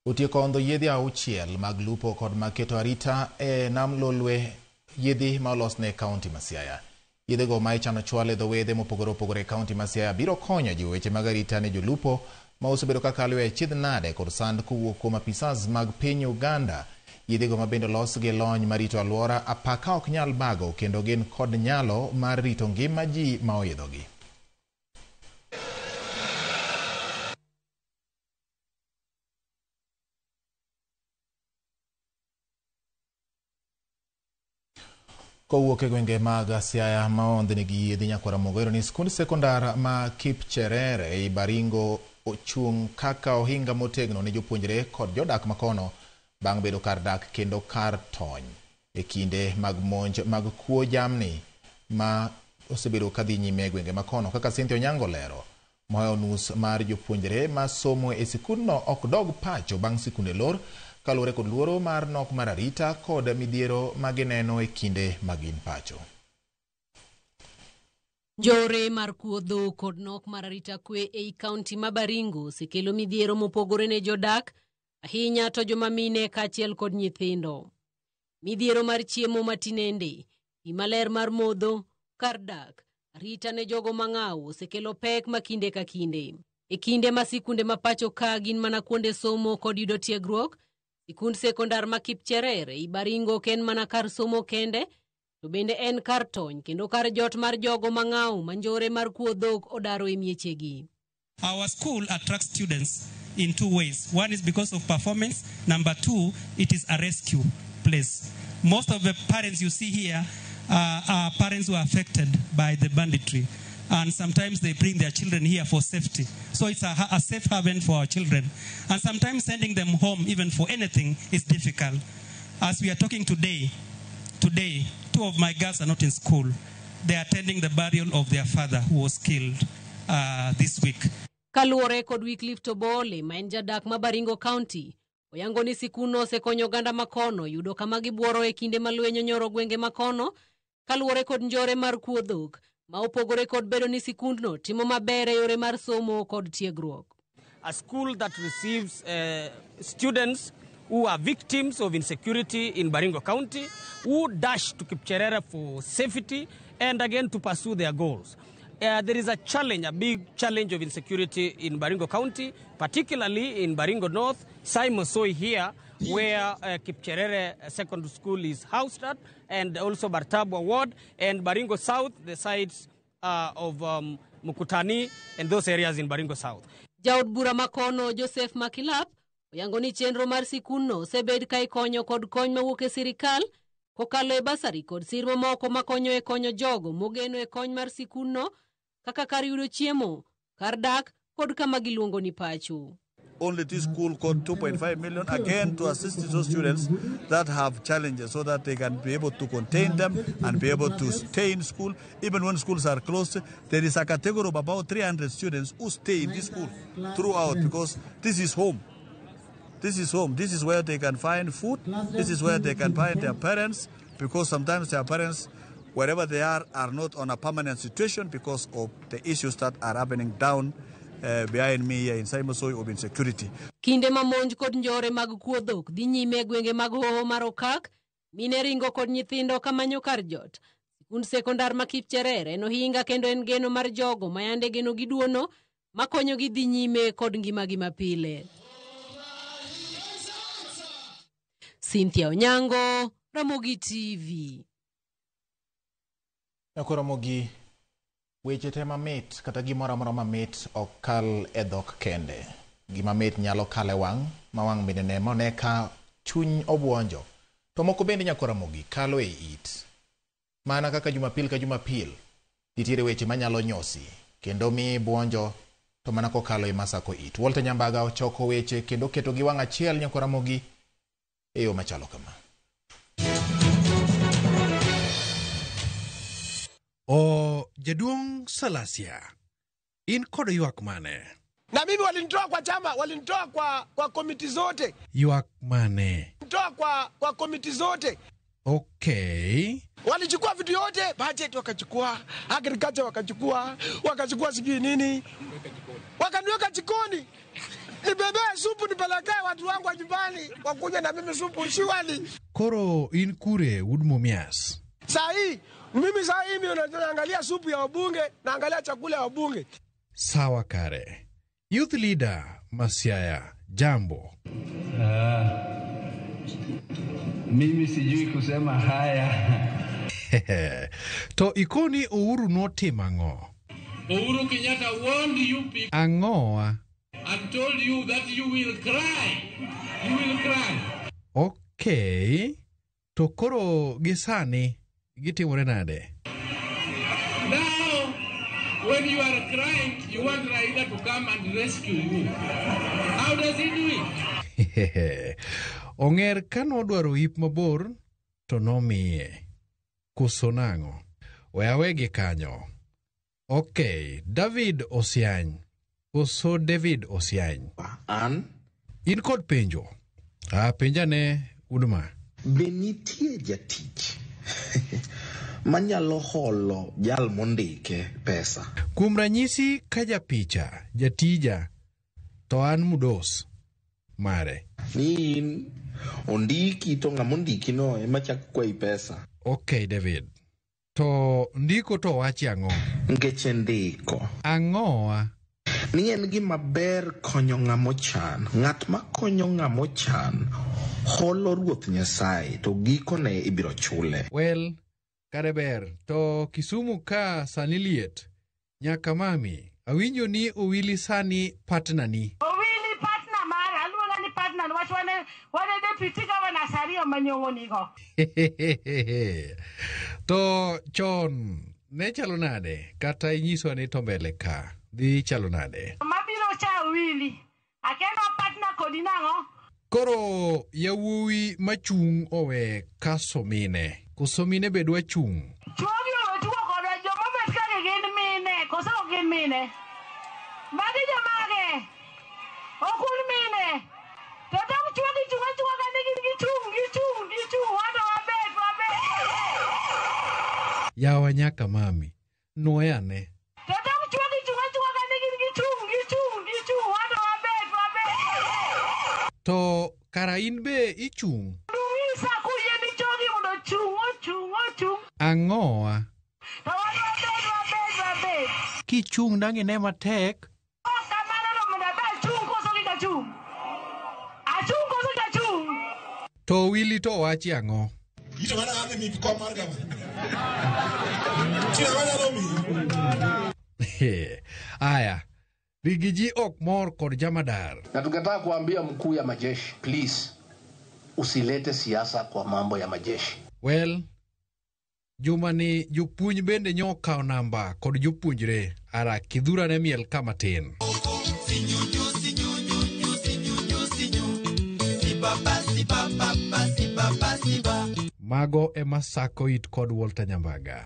otieko ondho yiedhi 6 mag lupo kod mag keto arita e nam Lolwe, yiedhi ma olosne kaunti ma Siaya. Yiedhigo ma ichano chwal e dho wedhe mopogore opogore e kaunti ma Siaya biro konyo jiwo weche mag arita ne jolupo ma osebedo ka kalo e achiedh nade kod sand kowuok kuom apisas mag piny Uganda. Yiedhigo ma bende olos gi lony marito alwora apaka ok nyal bago kendo gin kod nyalo mar rito ngima ji ma oidhogi. Kowuok e gwenge mag Siaya ma ondhni gi yiedhi nyakwara Mogo ni skund sekondar ma Kipcherere ei Baringo ochung' kaka ohinga motegno ne jopuonjre kod jodak makono bang' bedo kar dak kendo kar tony e kinde mag monj mag kuo jamni ma osebedo kadhi nyime e gwenge makono. Kaka Cynthia Onyango lero, mohewo nus mar jopuonjre ma somo e sikundno ok dog pacho bang' sikunde lor kaluwore kod luoro mar nok mar arita kod midhiero ma gineno e kinde ma gin pacho. Njore mar kuo dhok kod nok mar arita kwe ei kaunti ma Baringo osekelo midhiero mopogore ne jodak, ahinya to joma mine kaachiel kod nyithindo. Midhiero mar chiemo matinende, pi maler mar modho, kar dak, arita ne jogo mang'aw osekelo pek ma kinde ka kinde. E kinde ma sikunde ma pacho ka gin mana kuonde somo kod yudo tiegruok, sikund sekondar ma Kipcherere ei Baringo ok en mana kar somo kende, to bende en kar tony kendo kar jot mar jogo mang'aw ma njore mar kuo dhok odaro e miechegi. Our school attracts students in two ways. One is because of performance. Number two, it is a rescue place. Most of the parents you see here are parents who are affected by the banditry. And sometimes they bring their children here for safety. So it's a safe haven for our children. And sometimes sending them home, even for anything, is difficult. As we are talking today, two of my girls are not in school. They are attending the burial of their father, who was killed this week. Kaluwore kod Wycliffe Tobole, ma en jadak ma Baringo County, oyango ni sikundno osekonyo oganda makono yudo kama gibuoro e kinde ma lweny onyoro gwenge makono, kaluwore kod njore mar kuo dhok, ma opogore kod bedo ni sikundno timo maber e yore mar somo kod tiegruok. A school that receives students who are victims of insecurity in Baringo County, who dash to Kipcherere for safety and again to pursue their goals. There is a challenge, a big challenge of insecurity in Baringo County, particularly in Baringo North, Saimosoi here, where Kipcherere Secondary School is housed at, and also Bartabwa Ward, and Baringo South, the sides of Mukutani, and those areas in Baringo South. Jaod bura makono Joseph Makilap oyango ni chenro mar sikundno osebed ka ikonyo kod kony mawuok e sirikal kokalo e basari kod sir mamoko makonyo e konyo jogo mogeno e kony mar sikundno kaka kar yudo chiemo, kar dak kod kama giluongo ni pacho. Only this school got 2.5 million again to assist those students that have challenges so that they can be able to contain them and be able to stay in school. Even when schools are closed, there is a category of about 300 students who stay in this school throughout because this is home. This is home. This is where they can find food. This is where they can find their parents, because sometimes their parents, wherever they are not on a permanent situation because of the issues that are happening down behind me here in Saimosoi of insecurity. Kinde ma monj kod njore mag kuo dhok dhi nyime e gwenge mag hoho mar Okak, mine ringo kod nyithindo kamanyo kar jot. Sikund sekondar ma Kipcherere en ohinga kendo en geno mar jogo ma yande geno gi duono makonyogi dhi nyime kod ngimagi mapile. Cynthia Onyango, Ramogi TV. Ramogi, weche te mamit kata gimoro amora mamit ok kal e dhok kende. Gima mit nyalo kalo e wang', ma wang' bende ne mone ka chuny obuonjo. To moko bende nyako Ramogi kalo e it. Mana kaka Jumapil ka Jumapil, nitiere weche manyalo nyosi kendo mi buonjo to mana kokalo e masako it. Walter Nyambaga ochoko weche kendo keto gi wang' achiel nyako Ramogi e yo machalo kama. O jaduong' Salasia, in kod ywak mane? Na mimi walinitoa kwa chama, walinitoa kwa komiti zote. Ywak mane? Nitoa kwa komiti zote. Okay. Walichukua vitu yote, budget wakachukua, agriculture wakachukua sijui nini. Wakaniweka jikoni. Nibebe supu nipelekee watu wangu wa nyumbani, wakunywe na mimi supu shiwali. Koro in kure Wood Mumias. Saa hii mimi naangalia supu ya wabunge, naangalia chakula ya wabunge. Sawa kare. Youth leader Masiaya, jambo. Mimi sijui kusema haya. To ikoni Uhuru notimo ang'o? Uhuru Kenyatta warned you people. Ang'oa? And told you that you will cry. You will cry. Okay. To koro gi sani gitimore nade? Now, when you are crying, you want Raila to come and rescue you. How does he do it? Ong'er ka nodwaro ip mabor to nomiye. Koso nang'o? We awegi kanyo. Okay, David Osiany. Koso David Osiany. An? In kod penjo. Penja ne Udma. Be nitie jatich manyalo holo jal mondike pesa? Kuom ranyisi ka japicha, jatija, to an mudos mare. Ni in ondiki to ng'ama ondiki no ema chako kwayi pesa. Okay, David. To ndiko to wachi ang'o? Nikech ndiko. Ang'oa? Ni en gima ber konyo ng'ama ochan. Ng'at ma konyo ng'ama ochan holo Ruoth Nyasaye to gikone ibiro chule. Well, kare ber. To Kisumu ka sani liet. Nyaka mami, awinjo ni Owili sani partner ni. Owili partner. Wane deputy governors ariyo manyong'o nigo. To chon ne chalo nade kata inyiswa ni to mbele ka dhi chalo nade? Mabiro cha wili. Akendo partner kodi nang'o? Koro yawuowi machung' owe kaso mine. Koso mine be dwa chung'? Chuogi owe tugo kodwa joma obet ka gi gin mine koso ok gin mine? Magi jomage? Ok un mine? To tok chuogi chung' achung'a ka ni gin gichung' gichung' gichung' wato wabet wabet. Yawa nyaka mami. Nwoyane. To tok chuogi chung' achung'a ka ni gin gichung' gichung' gichung' wato wabet wabet. To kara in be ichung'? Dung'isa kuyie ni chogi mondo ochung' ochung' ochung'. Ang'owa? To wan wabet wabet wabet. Kichung' dang' ine matek. Ok kamano to mondo abe achung' koso kik achung'? Achung' koso kik achung'? To Willy to wachi ang'o? Ito mana adhi mi kom mar gavana. Chira wanyalo miyi. Aya, Rigiji ok mor kod jamadar. Na tungetaka kuambia mkuu ya majeshi, please usilete siasa kwa mambo ya majeshi. Well, juma ni jopuonj bende nyo okawo namba kod jopuonjre ara kidhura ne miel ka matin. Mago ema sako it kod Walter Nyambaga.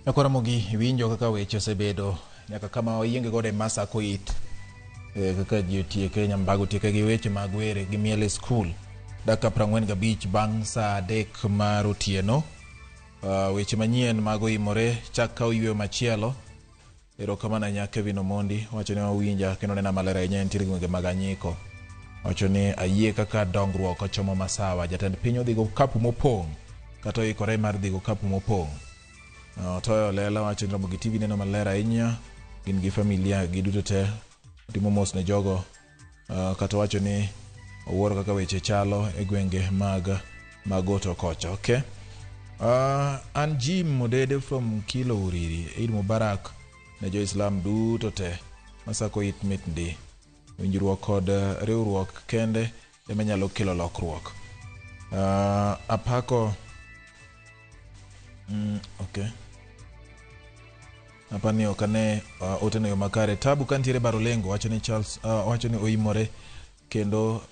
Nyakora iwinjo kaka weche osebedo nyaka kama oyienge godo e masako it kaka ji otieke Nyambaga otieke gi weche mag were gi miel e skul dakika 45 bang' saa 3 mar otieno. Weche manyien mag oimore chak ka oyweyo machielo. Erokamano ahinya Kevin Omondi wacho ni wawinja kendo nena maler ahinya entiere gwenge mag Anyiko. Wacho ni ayie kaka dongruok ochomo masawa. Jatend piny odhi go kapu mopong' kata oikore mar dhi go kapu mopong'. Otoyo Lela wacho ni Ramogi TV neno maler ahinya gin gi familia giduto te timo mos ne jogo kata wacho ni owuoro kaka weche chalo e gwenge mag Magoto kocha. Okay. An Jim Odede from Kilo Uriri, Eid Mubarak ne jo-Islam duto te masako it mit ndi. Winjruok kod riwruok kende ema nyalo kelo lokruok. Apako okay. Apani ok ane oteno yo makare. Tabu kantiere Barolengo wacho ni Charles wacho ni oimore kendo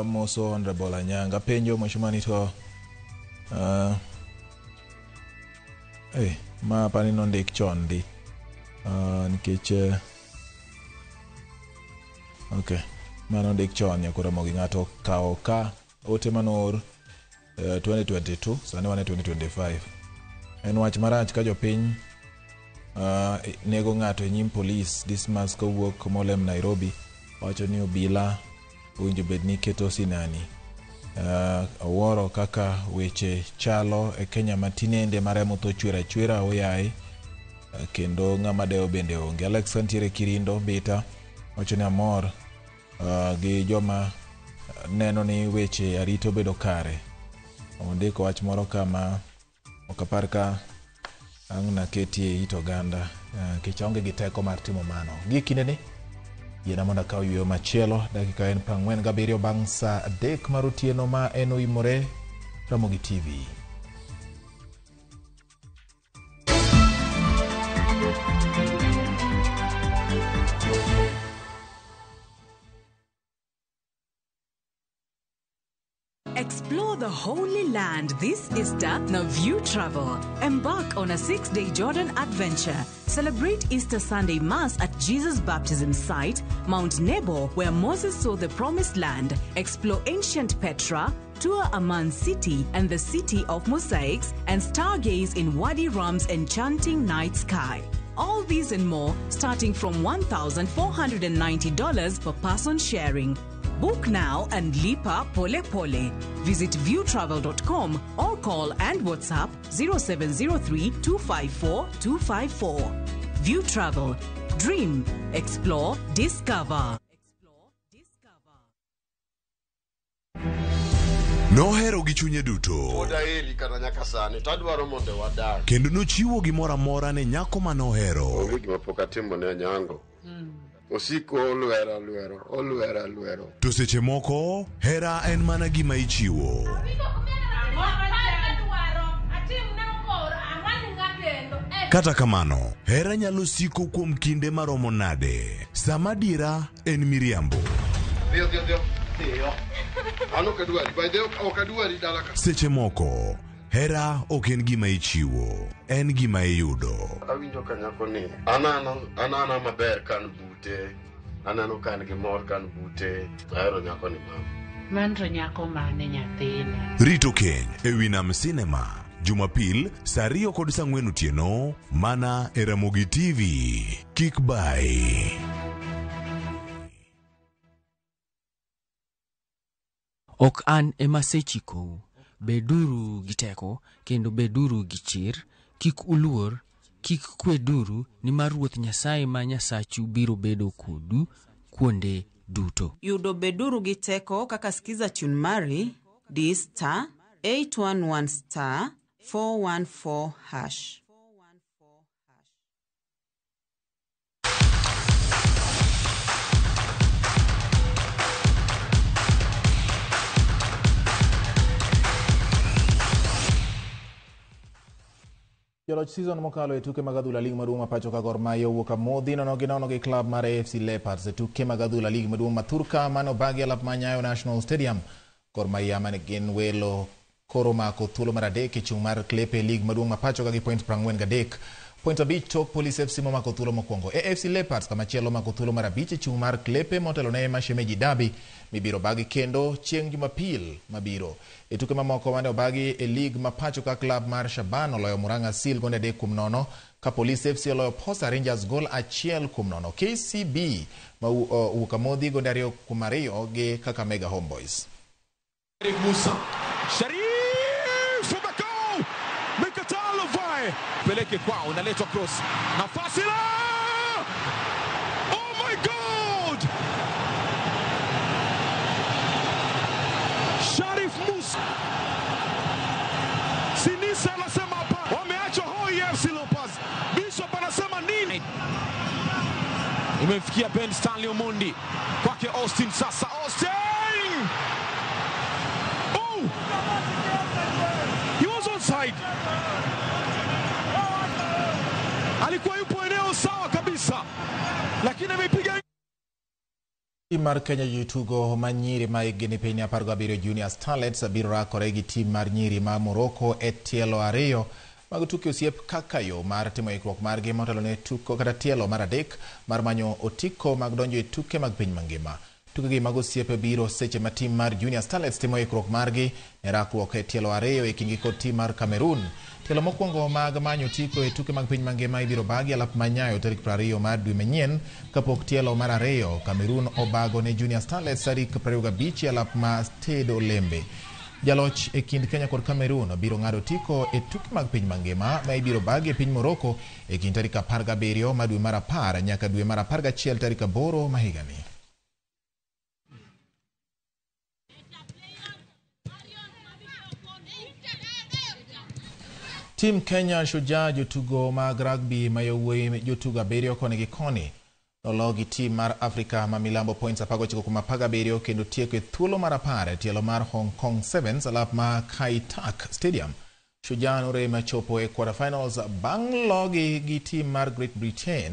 moso Honorable Anyanga. Penjo mheshimiwa ni to ma apani nondik chon ndi. Nikech okay, ma nondik chon nyakora mogi ng'ato kawo ka ote manoor 2022 sani wan e 2025. En wach marach ka jopiny nego ng'ato e nyim polis. Dismas kowuok Molem Nairobi wacho ni obila owinjo bed ni keto sinani. Owuoro kaka weche chalo e Kenya matinende maremo tho chwer achwera oyaye kendo ng'ama dewo bende onge. Alex kantiere Kirindo Bita wacho ni amor gi joma neno ni weche arita obedo kare. Ondiko wach moro kama ok apar ka ang' naketie e it oganda nikech aonge gi teko mar timo mano. Gie kindeni yiena mondo akaw yweyo machielo. Dakika en 47 bang' saa 3 mar otieno ma en oimore Ramogi TV. Explore the Holy Land this Easter, now View Travel. Embark on a 6-day Jordan adventure. Celebrate Easter Sunday Mass at Jesus' baptism site, Mount Nebo, where Moses saw the Promised Land. Explore ancient Petra, tour Amman City and the City of Mosaics, and stargaze in Wadi Rum's enchanting night sky. All these and more, starting from $1,490 per person sharing. Book now and lipa pole pole. Visit viewtravel.com or call and WhatsApp 0703 254 254. View Travel. Dream, explore, discover. Nohero gi chunye duto. Pod aheri kata nyaka sani to adwaro mondo wadag. Kendo nochiwo gimoro amora ne nyako ma nohero. Onge gima pok atimo ne Onyango. Osiko olwero alwero, olwero alwero. To seche moko, hera en mana gima ichiwo. Kata kamano, hera nyalo siko kuom kinde maromo nade? Sama adiera en miriambo. Dhiyo, dhiyo, dhiyo. Dhiyo. An ok adwari. By the way, ok adwari dala ka. Seche moko, hera ok en gima ichiwo, en gima iyudo. Awinjo ka nyako ni anano anana maber ka an bute. Aneno ka an gi mor ka an bute. Ahero nyako ni mama. Man to nyako mane nyathina? Rito keny e wi Nam Cinema, Jumapil saa 2 kod saa 4 otieno, mana e Ramogi TV. Kik bayi. Ok an ema asechikou. Beduru gi teko, kendo beduru gi chir. Kik uluor, kik kweduru, nimar Ruoth Nyasaye ma Nyasachu biro bedo kodu kuonde duto. Yudo beduru gi teko kaka skiza tune mari di star 811 star 414 hash. Joloch season mokalo e tuke mag adhula lig maduong' ma pacho ka Gor Mahia owuok amodhi nono gi nono gi klab mar AFC Leopards e tuke mag adhula lig maduong' ma Thurka mane obagi e alap ma Nyayo National Stadium. Gor Mahia mane gin welo koro mako thuolo mar adek e chung' mar klepe e lig maduong' ma pacho ka gi point 43. Point 5 tok Police FC momako thuolo mokwongo. AFC Leopards kamachielo omako thuolo mar 5 e chung' mar klepe motelo ne Mashemeji Derby mibiro bagi kendo chieng' Jumapil mabiro. E tuke mamoko mane obagi e lig ma pacho ka klab mar Shaban oloyo Murang'a Seal gonde 3-0 ka Police FC oloyo Posta Rangers gol 1-0. KCB ma owuok amodhi gonde 2-2 gi Kakamega Homeboys. Musa Sharif Bakao Mikatalo Vae peleke kwao, unaletwa cross, nafasi la, oh my God, Sharif Musa Sinisa anasema hapa wameachwa hoi FC Leopards. Bishop anasema nini? Imemfikia Ben Stanley Omondi, kwake Austin sasa, Austin! Oh! He was onside. Alikuwa yupo eneo sawa kabisa, lakini amepiga. Tim mar Kenya jotugo ma nyiri ma hikgi ni piny 17 Junior Starlets biro rakore gi tim mar nyiri ma Morocco e tielo 2 mag tuke osiep kaka yo mar timo ikruok margi motelo ne tuko kata tielo mar 3 mar manyo otiko mag donjo e tuke mag piny mangima. Tukegi mag osiep biro seche ma tim mar Junior Starlets timo ikruok margi ne rakruok e tielo 2 e kindgi kod tim mar Cameroon. Tielo mokwongo mag manyo otiko e tuke mag piny mangima ibiro bagi alap ma Nyayo tarik 20 mar dwe manyien kapok tielo mar 2 Cameroon obago ne Junior Starlets tarik 25 e alap ma Stade Olembe. Jaloch e kind Kenya kod Cameroon biro ng'ado otiko e tuke mag piny mangima ma ibiro bagi e piny Morocco e kind tarik 17 mar dwe mar 10 nyaka dwe mar 11 tarik 8 ma higani. Tim Kenya Shujaa jotugo mag rugby ma yawuoyi jotugo 7 koni gi koni nologi tim mar Afrika ma milambo points 19-17 kendo tieko e thuolo mar 10 e tielo mar Hong Kong Sevens alap ma Kai Tak Stadium. Shujaa norem chopo e quarterfinals bang' logi gi tim mar Great Britain.